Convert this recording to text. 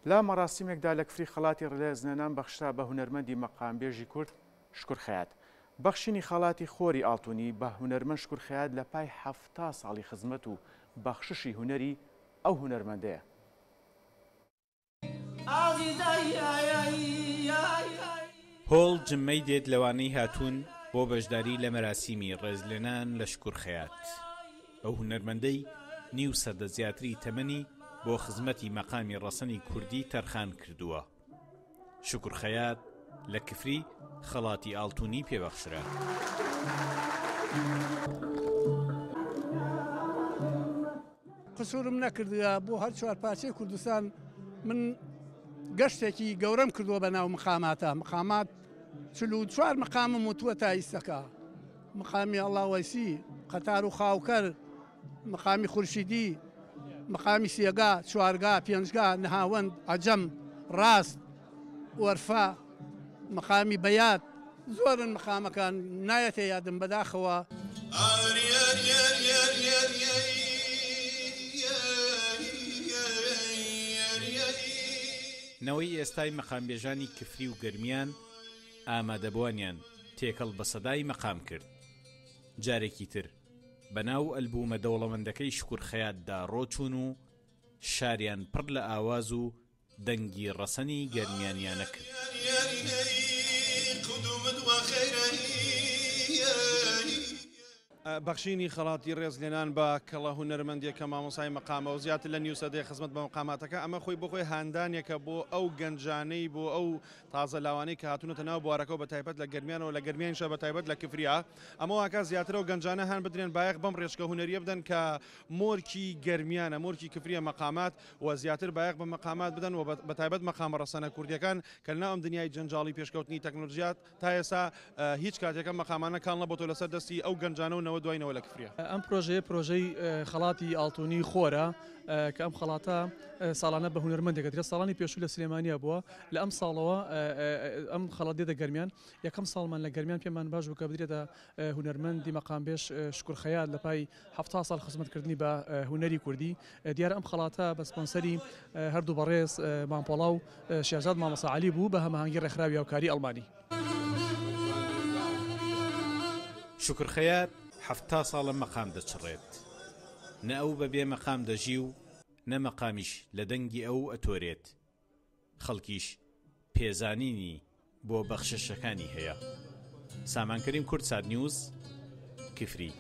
لە مەراسیمێکدا لە کفری خەڵاتی ڕێزلێنان بەخشرا بە هونەرمەندی مەقامبێژی کورد شکور خەیات. بەخشینی خەڵاتی خۆری ئاڵتونی بە هونەرمەند شکور خەیات لە پای 70 ساڵی خزمەت و بەخششی هونەری ئەو هونەرمەندەیە. هۆڵ جمەی دێت لەوانەی هاتوون بۆ بەشداری لە مەراسیمی ڕێزلێنان لە شکور خەیات، ئەو هونەرمەندەی نیو سەدە زیاتری تەمەنی بۆ خزمەتی مەقامی ڕەسەنی کوردی تەرخان کردووە. شوکر خەیات لە کفری خەڵاتی ئاڵتونی پێبەخشرا. قسورم نەکردوە بۆ هەر چوارپارچەی کوردستان من گەشتێکی گەورەم کردووە بە ناو مقاماتە مقامات 44 مقامم وتووە تا ئیستەکە مقامی ئەڵاوەیسی قەتار و خاوکەر مقامی خورشیدی مقامی سێگا چوارگا پێنجگا نەهاوەند عەجەم ڕاست وەرفە مقامی بەیات زۆرن مقامەکان نایەتە یادم بەداخەوە. نەوەی ئێستای مەقامبێژانی کفری و گەرمیان ئامادەبوانیان تێکەڵ بە سەدای مەقام کرد. جارێکی تر بەناو ئەلبوومە دەوڵەمەندەکەی شوکور خەیاتدا ڕۆچوون و شاریان پڕ لە ئاواز و دەنگی ڕەسەنی گەرمیانیانە کرد. بەخشینی خەڵاتی ڕێزلێنان بە کەڵە هونەرمەندێک کە مامۆستای مەقامە و زیاتر لە نیو سەدەیە خزمەت بە مەقاماتەکە، ئەمە خۆی بۆ خۆی هاندانێکە بۆ ئەو گەنجانەی بۆ ئەو تازە لاوانەی کە هاتوونەتە ناو بوارەکەوە بە تایبەت لە گەرمیانەوە لە گەرمیانیشە بە تایبەت لە کفریا ئەمە واکا زیاتر ئەو گەنجانە هان بدرێن بایەخ بەم ڕێچکە هونەریە بدەن کە مۆرکی گەرمیانە مۆرکی کفریە مەقامات و زیاتر بایەخ بە مەقامات بدەن و بە تایبەت مەقامە ڕەسەنە کوردیەکان کە لەناو ئەم دنیای جەنجاڵی پێشکەوتنی تەکنۆلژیات تا ئێستا هیچ کاتێک ئەم مەقامانە کاڵ نەبۆتەوە لەسەر دەستی ئەو گەنجانە و نەوە دوای نەوە لە کفریە. ئەم پرۆژەیە پرۆژەی خەڵاتی ئاڵتونی خۆرە کە ئەم خەڵاتە ساڵانە بە هونەرمەندێک دەدرێت ساڵانی پێشوو لە سلێمانیا بووە لە ئەم ساڵەوە ئەم خەڵات دێتە گەرمیان یەکەم ساڵمان لە گەرمیان پێمان باش بوو کە بدرێتە هونەرمەندی مەقامبێژ شوکر خەیات لە پای 70 ساڵ خزمەتکردنی بە هونەری کوردی دیارە ئەم خەڵاتە بە سپۆنسەری هەردوو بەڕێز مام پۆڵا و شێرزاد مامۆستا عەلی بوو بە هەماهەنگی ڕێکخراوی هاوکاری ئەڵمانی. شوکر خەیات 70 ساڵە مەقام دەچڕێت. نە ئەو بە بێ مەقام دەژی و نە مەقامیش لە دەنگی ئەو ئەتۆرێت. خەڵکیش پێزانینی بۆ بەخششەکانی هەیە. سامان کەریم کوردسات نیوز، کفری.